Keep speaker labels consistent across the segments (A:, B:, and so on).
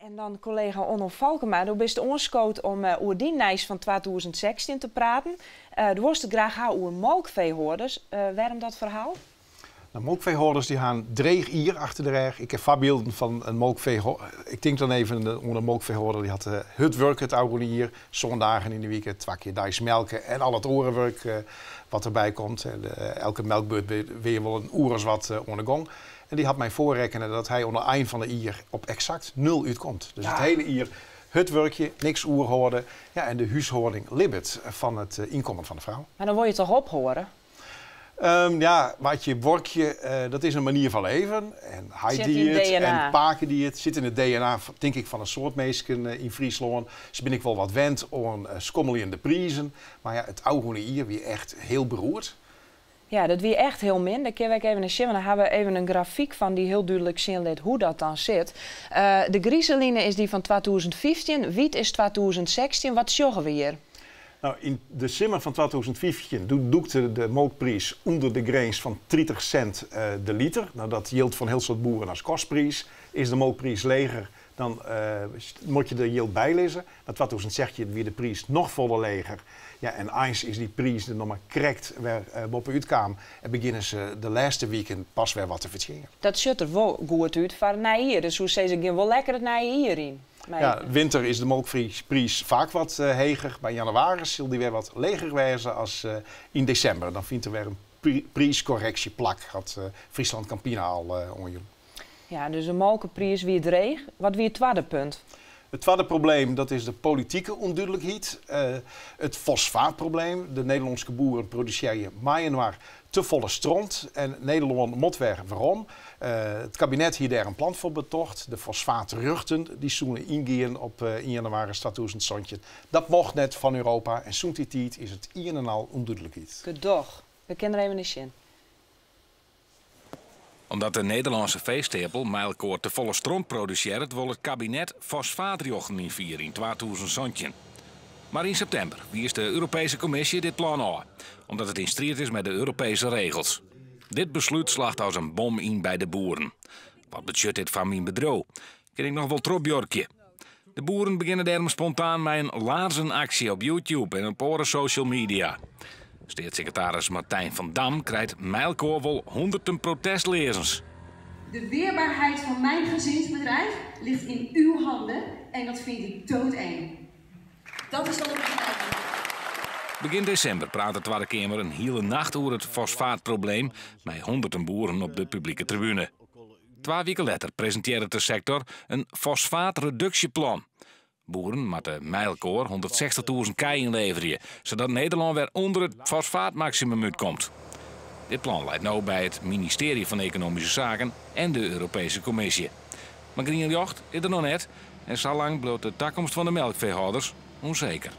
A: En dan kollega Onno Valkema, do bist oanskood om oer dyn nijs fan 2016 te praten. Do wolst it graach ha oer molkfeehâlders. Wêrom dat ferhaal?
B: Nou, molkfeehâlders dy ha in dreech jier achter de rêch. Ik ha foarbylden fan in molkfeehâlder. Ik tink dan even oan in molkfeehâlder dy hat hurd wurke it ôfrûne jier. Sân dagen yn de wike, twa kear deis melke en al it oare wurk wat derby komt. Elke melkbeurt binne je wol in oer as wat oan de gong. En dy hat my foarrekkene dat hy oan de ein fan de jier op eksakt nul útkomt. Dus it hiele jier hurd wurkje, niks oerhâlde. Ja, en de húshâlding libbet fan it ynkommen fan de frou.
A: Mar dan wolle je toch ophâlde?
B: Ja, wat je buorkje, dat is in manier fan leven. En hy
A: Sit yn
B: die it,
A: DNA.
B: En pake die it. Sit yn it DNA, tink ik, fan in soad minsken yn Fryslân. Se binne ek wol wat wend oan skommeljende prizen. Mar ja, it ôfrûne jier wie echt hiel beroerd.
A: Ja, dat wie echt hiel min. Dêr kinne we ek even nei sjen, want dan ha we even in grafyk fan dy't hiel dúdlik sjen lit hoe't dat dan sit. De grize line is dy fan 2015, wyt is 2016. Wat sjogge we hjir?
B: Nou, yn de simmer fan 2015 doe dûkte de molkpriis ûnder de grins fan 30 sint de liter. Nou, dat jildt foar in hiel soad boeren as kostpriis. Is de molkpriis leger, dan moat je der jild by lizze. Mar 2016 wie de priis noch folle leger. Ja, en eins is dy priis der noch mar krekt wer boppe-út kaam en begjinne se de lêste wiken pas wer wat te fertsjinjen.
A: Dat sjocht der wol goed út foar it nije jier. Dus soe sizze, gean wol lekker it nije jier yn.
B: Ja, winter is de molkpriis faak wat heger, mar yn jannewaris sil dy wer wat leger wêze as yn desimber. Dan fynt der wer in priiskorreksje plak, hat Friesland Campina al oanjûn.
A: Ja, dus de molkepriis wie dreech. Wat wie it twadde punt?
B: It twadde probleem dat is de politike ûndúdlikheid. It fosfaatprobleem. De Nederlânske boeren produsearje mei-inoar te folle stront en Nederlân moat wer werom. It kabinet hie dêr in plan foar betocht. De fosfaatrjochten dy soene yngean op ien jannewaris 2017. Dat mocht net fan Europa en sûnt dy tiid is it ien en al ûndúdlikheid.
A: Gedoch. We kinne der even nei sjen.
C: Omdat de Nederlânske feesteapel mei elkoar te folle stront produsearret, wol it kabinet fosfaatrjochten ynfiere yn 2017. Mar yn septimber wiist de Europeeske Kommisje dit plan ôf, omdat it yn striid is mei de Europeeske regels. Dit beslút slacht as in bom yn by de boeren. Wat betsjut dit foar myn bedriuw? Kin ik noch wol trochbuorkje? De boeren begjinne dêrom spontaan mei in laarzenaksje op YouTube en op oare social media. Steatssekretaris Martijn van Dam krijt mei elkoar wol hûnderten protestlearzens.
D: De weerbaarheid van mijn gezinsbedrijf ligt in uw handen en dat vind ik doodeng. Dat is dan ook begrijpelijk.
C: Begjin desimber praat de Twadde Keamer in hiele nacht oer it fosfaatprobleem mei hûnderten boeren op de publike tribune. Twa wiken letter presintearret de sektor in fosfaatreduksjeplan. Boeren moatte mei elkoar 160.000 kij ynleverje, sadat Nederlân wer ûnder it fosfaatmaksimum útkomt. Dit plan leit no by it ministearje fan Ekonomyske Saken en de Europeeske Kommisje. Mar grien ljocht is der noch net en salang bliuwt de takomst fan de melkfeehâlders ûnseker.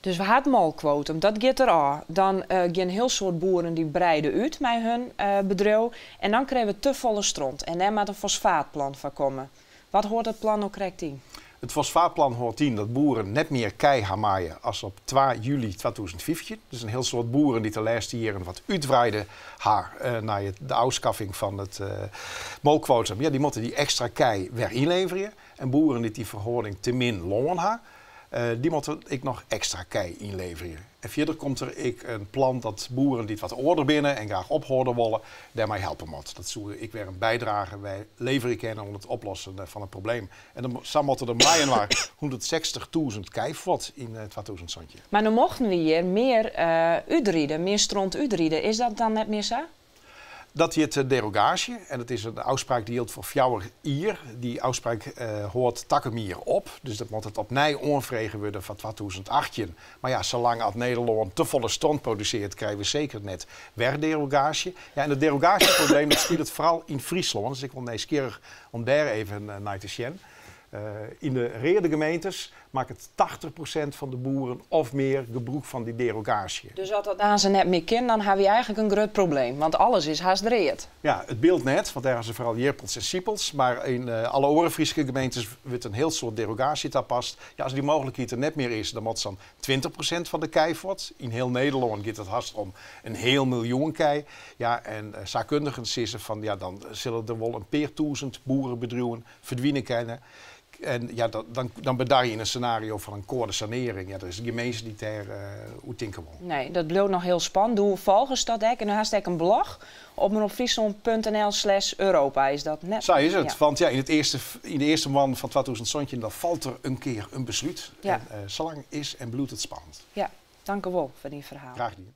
A: Dus we ha it molkkwotum, dat giet der ôf. Dan gean in hiel soad boeren dy breide út mei hun bedriuw en dan krije we te folle stront en dêr moat in fosfaatplan foar komme. Wat hâldt dat plan no krekt yn?
B: It fosfaatplan hâldt yn dat boeren net mear kij ha meie as op twa july 2015. Dus in hiel soad boeren dy't de lêste jierren wat útwreide ha nei de ôfskaffing fan it molkkwotum, ja, dy moatte dy ekstra kij wer ynleverje. En boeren dy't yn ferhâlding te min lân ha, dy moatte ek noch ekstra kij ynleverje. En fierder komt der ek in plan dat boeren dy't wat âlder binne en graach ophâlde wolle, dêrmei helpe moat. Dat soe ek wer in bydrage leverje kinne oan it oplossen fan it probleem. En dan, sa moatte der mei-inoar 160.000 kij fuort yn 2017.
A: Mar no mochten we hjir mear útride, mear stront útride. Is dat dan net mear sa?
B: Dat hjit derogaasje en dat is in ôfspraak dy jildt foar 4 jier. Dy ôfspraak hâldt takom jier op, dus dat moat it opnij oanfrege wurde foar 2018. Mar ja, salang as Nederlân te folle stront produsearret, krije we seker net wer derogaasje. Ja, en it derogaasjeprobleem dat spilet foaral yn Fryslân, dus ik wol nijsgjirrich om dêr even nei te sjen. Yn de reade gemeentes makket 80% fan de boeren of mear gebrûk fan dy derogaasje.
A: Dus as dat aanst net mear kin, dan hawwe wy eigentlik in grut probleem, want alles is hast read.
B: Ja, it Bilt net, want dêr hawwe se foaral jirpels en sipels. Mar yn alle oare Fryske gemeentes wurdt in hiel soad derogaasje tapast. Ja, as dy mooglikheid der net mear is, dan moat sa'n 20% fan de kij fuort. Yn hiel Nederlân giet it hast om in heal miljoen kij. Ja, en saakkundigen sizze fan ja, dan sille der wol in pear tûzen boerebedriuwen ferdwine kinne. En ja, dan, dan bedarje je yn in senario fan in koade sanearring. Ja, der is gjin minske dy't dêr oer tinke wol.
A: Nee, dat bliuwt noch hiel spannend. Do folgest dat ek en do hast ek in blog op omropfryslân.nl/Europa, is dat net?
B: Sa is it. Ja. Want ja, yn de earste moannen fan 2017 dan falt der in kear in beslút. En salang is en bliuwt it spannend.
A: Ja, tankewol foar dyn ferhaal.
B: Graach dien.